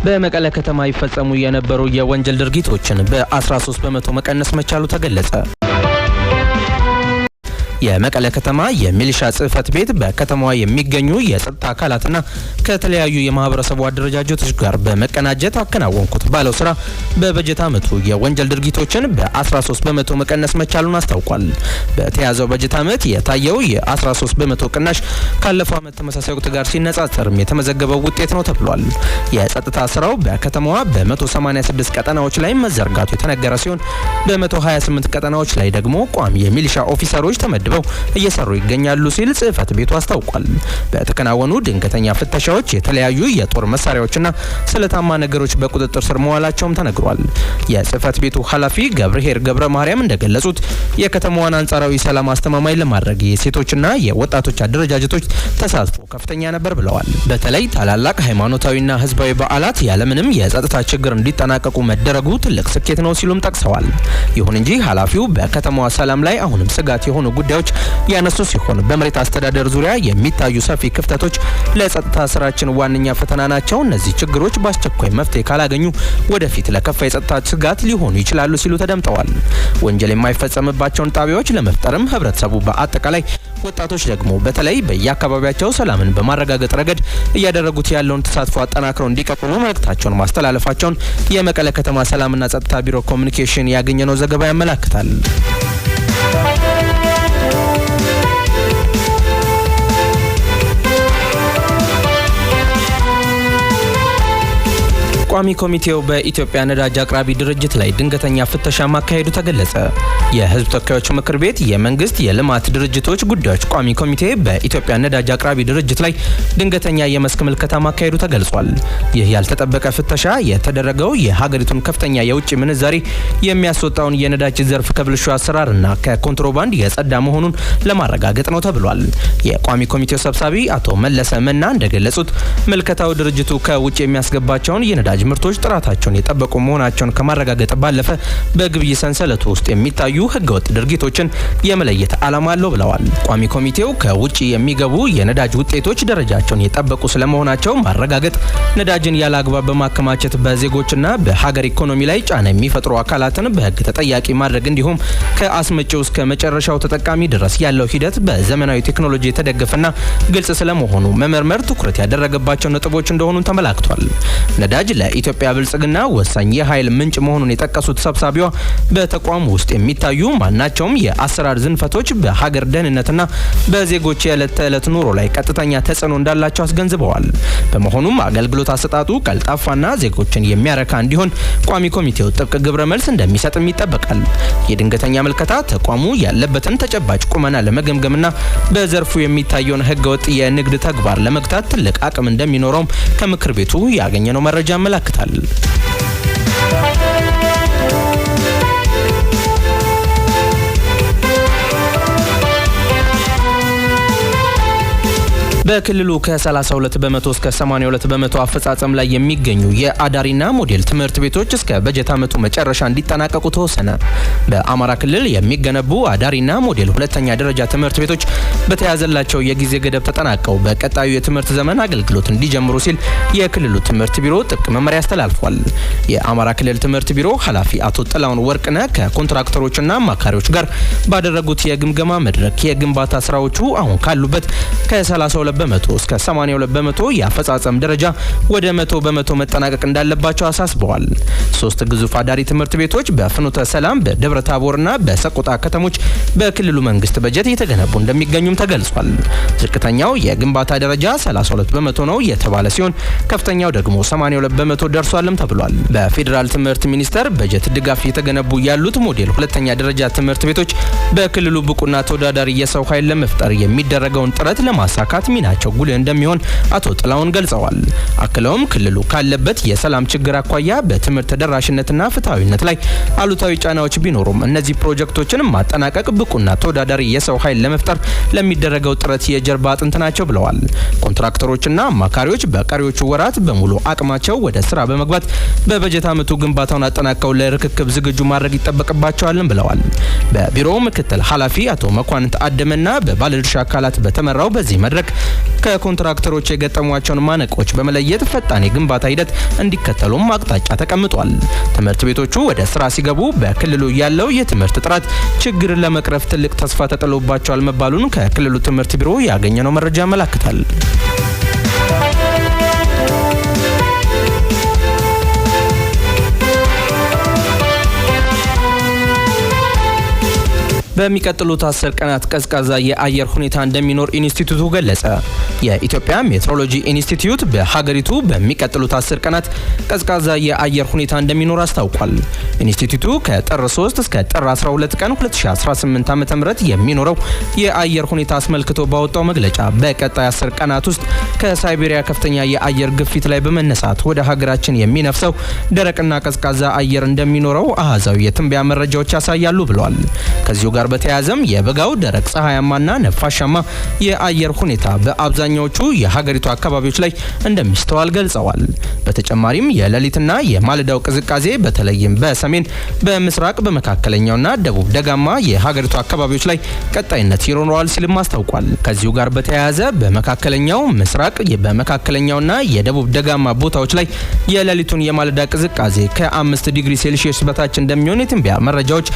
በመቀለ ከተማ ይፈጸሙ የነበሩ የወንጀል ድርጊቶችን በ13% መቀነስ መቻሉ ተገለጸ። የመቀለ ከተማ የሚሊሻ ጽሕፈት ቤት በከተማዋ የሚገኙ የጸጥታ አካላትና ከተለያዩ የማህበረሰቡ አደረጃጀቶች ጋር በመቀናጀት አከናወንኩት ባለው ስራ በበጀት ዓመቱ የወንጀል ድርጊቶችን በ13% መቀነስ መቻሉን አስታውቋል። በተያዘው በጀት ዓመት የታየው የ13% ቅናሽ ካለፈው ዓመት ተመሳሳይ ወቅት ጋር ሲነጻጸርም የተመዘገበው ውጤት ነው ተብሏል። የጸጥታ ስራው በከተማዋ በ186 ቀጠናዎች ላይ መዘርጋቱ የተነገረ ሲሆን፣ በ128 ቀጠናዎች ላይ ደግሞ ቋሚ የሚሊሻ ኦፊሰሮች ተመድበው እየሰሩ ይገኛሉ ሲል ጽሕፈት ቤቱ አስታውቋል። በተከናወኑ ድንገተኛ ፍተሻዎች የተለያዩ የጦር መሳሪያዎችና ስለታማ ነገሮች በቁጥጥር ስር መዋላቸውም ተነግሯል። የጽሕፈት ቤቱ ኃላፊ ገብርሄር ገብረ ማርያም እንደገለጹት፣ የከተማዋን አንጻራዊ ሰላም አስተማማኝ ለማድረግ የሴቶችና የወጣቶች አደረጃጀቶች ተሳትፎ ከፍተኛ ነበር ብለዋል። በተለይ ታላላቅ ሃይማኖታዊና ህዝባዊ በዓላት ያለምንም የጸጥታ ችግር እንዲጠናቀቁ መደረጉ ትልቅ ስኬት ነው ሲሉም ጠቅሰዋል። ይሁን እንጂ ኃላፊው በከተማዋ ሰላም ላይ አሁንም ስጋት የሆኑ ጉዳዮች ያነሱ ሲሆን፣ በመሬት አስተዳደር ዙሪያ የሚታዩ ሰፊ ክፍተቶች ለጸጥታ ስራችን ዋነኛ ፈተና ናቸው። እነዚህ ችግሮች በአስቸኳይ መፍትሄ ካላገኙ ወደፊት ለከፋ የጸጥታ ስጋት ሊሆኑ ይችላሉ ሲሉ ተደምጠዋል። ወንጀል የማይፈጸምባቸውን ጣቢያዎች ለመፍጠርም ህብረተሰቡ በአጠቃላይ፣ ወጣቶች ደግሞ በተለይ በየአካባቢያቸው ሰላምን በማረጋገጥ ረገድ እያደረጉት ያለውን ተሳትፎ አጠናክረው እንዲቀጥሉ መልእክታቸውን ማስተላለፋቸውን የመቀለ ከተማ ሰላምና ጸጥታ ቢሮ ኮሚኒኬሽን ያገኘነው ዘገባ ያመላክታል። ቋሚ ኮሚቴው በኢትዮጵያ ነዳጅ አቅራቢ ድርጅት ላይ ድንገተኛ ፍተሻ ማካሄዱ ተገለጸ። የህዝብ ተወካዮች ምክር ቤት የመንግስት የልማት ድርጅቶች ጉዳዮች ቋሚ ኮሚቴ በኢትዮጵያ ነዳጅ አቅራቢ ድርጅት ላይ ድንገተኛ የመስክ ምልከታ ማካሄዱ ተገልጿል። ይህ ያልተጠበቀ ፍተሻ የተደረገው የሀገሪቱን ከፍተኛ የውጭ ምንዛሪ የሚያስወጣውን የነዳጅ ዘርፍ ከብልሹ አሰራርና ከኮንትሮባንድ የጸዳ መሆኑን ለማረጋገጥ ነው ተብሏል። የቋሚ ኮሚቴው ሰብሳቢ አቶ መለሰ መና እንደገለጹት፣ ምልከታው ድርጅቱ ከውጭ የሚያስገባቸውን የነዳጅ ምርቶች ጥራታቸውን የጠበቁ መሆናቸውን ከማረጋገጥ ባለፈ በግብይት ሰንሰለቱ ውስጥ የሚታዩ ህገወጥ ድርጊቶችን የመለየት ዓላማ አለው ብለዋል። ቋሚ ኮሚቴው ከውጭ የሚገቡ የነዳጅ ውጤቶች ደረጃቸውን የጠበቁ ስለመሆናቸው ማረጋገጥ፣ ነዳጅን ያለ አግባብ በማከማቸት በዜጎችና በሀገር ኢኮኖሚ ላይ ጫና የሚፈጥሩ አካላትን በህግ ተጠያቂ ማድረግ፣ እንዲሁም ከአስመጪው እስከ መጨረሻው ተጠቃሚ ድረስ ያለው ሂደት በዘመናዊ ቴክኖሎጂ የተደገፈና ግልጽ ስለመሆኑ መመርመር ትኩረት ያደረገባቸው ነጥቦች እንደሆኑ ተመላክቷል። ነዳጅ ለኢትዮጵያ ብልጽግና ወሳኝ የኃይል ምንጭ መሆኑን የጠቀሱት ሰብሳቢዋ፣ በተቋሙ ውስጥ የሚታዩ ማናቸውም የአሰራር ዝንፈቶች በሀገር ደህንነትና በዜጎች የዕለት ተዕለት ኑሮ ላይ ቀጥተኛ ተጽዕኖ እንዳላቸው አስገንዝበዋል። በመሆኑም አገልግሎት አሰጣጡ ቀልጣፋና ዜጎችን የሚያረካ እንዲሆን ቋሚ ኮሚቴው ጥብቅ ግብረ መልስ እንደሚሰጥም ይጠበቃል። የድንገተኛ ምልከታ ተቋሙ ያለበትን ተጨባጭ ቁመና ለመገምገምና በዘርፉ የሚታየውን ህገወጥ የንግድ ተግባር ለመግታት ትልቅ አቅም እንደሚኖረውም ከምክር ቤቱ ያገኘነው መረጃ ያመላክታል። በክልሉ ከ32% እስከ 82% አፈጻጸም ላይ የሚገኙ የአዳሪና ሞዴል ትምህርት ቤቶች እስከ በጀት ዓመቱ መጨረሻ እንዲጠናቀቁ ተወሰነ። በአማራ ክልል የሚገነቡ አዳሪና ሞዴል ሁለተኛ ደረጃ ትምህርት ቤቶች በተያዘላቸው የጊዜ ገደብ ተጠናቀው በቀጣዩ የትምህርት ዘመን አገልግሎት እንዲጀምሩ ሲል የክልሉ ትምህርት ቢሮ ጥብቅ መመሪያ አስተላልፏል። የአማራ ክልል ትምህርት ቢሮ ኃላፊ አቶ ጥላሁን ወርቅነህ ከኮንትራክተሮችና አማካሪዎች ጋር ባደረጉት የግምገማ መድረክ፣ የግንባታ ስራዎቹ አሁን ካሉበት ከ32% እስከ 82% የአፈጻጸም ደረጃ ወደ 100% መጠናቀቅ እንዳለባቸው አሳስበዋል። ሶስት ግዙፍ አዳሪ ትምህርት ቤቶች በፍኖተ ሰላም፣ በደብረ ታቦርና በሰቆጣ ከተሞች በክልሉ መንግስት በጀት እየተገነቡ እንደሚገኙም ተገልጿል። ዝቅተኛው የግንባታ ደረጃ 32% ነው የተባለ ሲሆን፣ ከፍተኛው ደግሞ 82% ደርሷልም ተብሏል። በፌዴራል ትምህርት ሚኒስቴር በጀት ድጋፍ እየተገነቡ ያሉት ሞዴል ሁለተኛ ደረጃ ትምህርት ቤቶች በክልሉ ብቁና ተወዳዳሪ የሰው ኃይል ለመፍጠር የሚደረገውን ጥረት ለማሳካት ሚናቸው ጉልህ እንደሚሆን አቶ ጥላሁን ገልጸዋል። አክለውም ክልሉ ካለበት የሰላም ችግር አኳያ በትምህርት ተደራሽነትና ፍትሐዊነት ላይ አሉታዊ ጫናዎች ቢኖሩም፣ እነዚህ ፕሮጀክቶችን ማጠናቀቅ ብቁና ተወዳዳሪ የሰው ኃይል ለመፍጠር ለሚደረገው ጥረት የጀርባ አጥንት ናቸው ብለዋል። ኮንትራክተሮችና አማካሪዎች በቀሪዎቹ ወራት በሙሉ አቅማቸው ወደ ስራ በመግባት በበጀት ዓመቱ ግንባታውን አጠናቀው ለርክክብ ዝግጁ ማድረግ ይጠበቅባቸዋልም ብለዋል። በቢሮው ምክትል ኃላፊ አቶ መኳንንት አደመና በባለድርሻ አካላት በተመራው በዚህ መድረክ ከኮንትራክተሮች የገጠሟቸውን ማነቆች በመለየት ፈጣን የግንባታ ሂደት እንዲከተሉም አቅጣጫ ተቀምጧል። ትምህርት ቤቶቹ ወደ ስራ ሲገቡ በክልሉ ያለው የትምህርት ጥራት ችግርን ለመቅረፍ ትልቅ ተስፋ ተጥሎባቸዋል መባሉን ከክልሉ ትምህርት ቢሮ ያገኘነው መረጃ ያመላክታል። በሚቀጥሉት 10 ቀናት ቀዝቃዛ የአየር ሁኔታ እንደሚኖር ኢንስቲትዩቱ ገለጸ። የኢትዮጵያ ሜትሮሎጂ ኢንስቲትዩት በሀገሪቱ በሚቀጥሉት 10 ቀናት ቀዝቃዛ የአየር ሁኔታ እንደሚኖር አስታውቋል። ኢንስቲትዩቱ ከጥር 3 እስከ ጥር 12 ቀን 2018 ዓ.ም የሚኖረው የአየር ሁኔታ አስመልክቶ ባወጣው መግለጫ፣ በቀጣይ 10 ቀናት ውስጥ ከሳይቤሪያ ከፍተኛ የአየር ግፊት ላይ በመነሳት ወደ ሀገራችን የሚነፍሰው ደረቅና ቀዝቃዛ አየር እንደሚኖረው አሃዛዊ የትንበያ መረጃዎች ያሳያሉ ብሏል። ከዚሁ ጋር በተያያዘም የበጋው ደረቅ፣ ፀሐያማና ነፋሻማ የአየር ሁኔታ በአብዛኛዎቹ የሀገሪቱ አካባቢዎች ላይ እንደሚስተዋል ገልጸዋል። በተጨማሪም የሌሊትና የማለዳው ቅዝቃዜ በተለይም በሰሜን፣ በምስራቅ፣ በመካከለኛውና ደቡብ ደጋማ የሀገሪቱ አካባቢዎች ላይ ቀጣይነት ይኖረዋል ሲልም አስታውቋል። ከዚሁ ጋር በተያያዘ በመካከለኛው ምስራቅ፣ በመካከለኛውና የደቡብ ደጋማ ቦታዎች ላይ የሌሊቱን የማለዳ ቅዝቃዜ ከ5 ዲግሪ ሴልሺየስ በታች እንደሚሆን የትንበያ መረጃዎች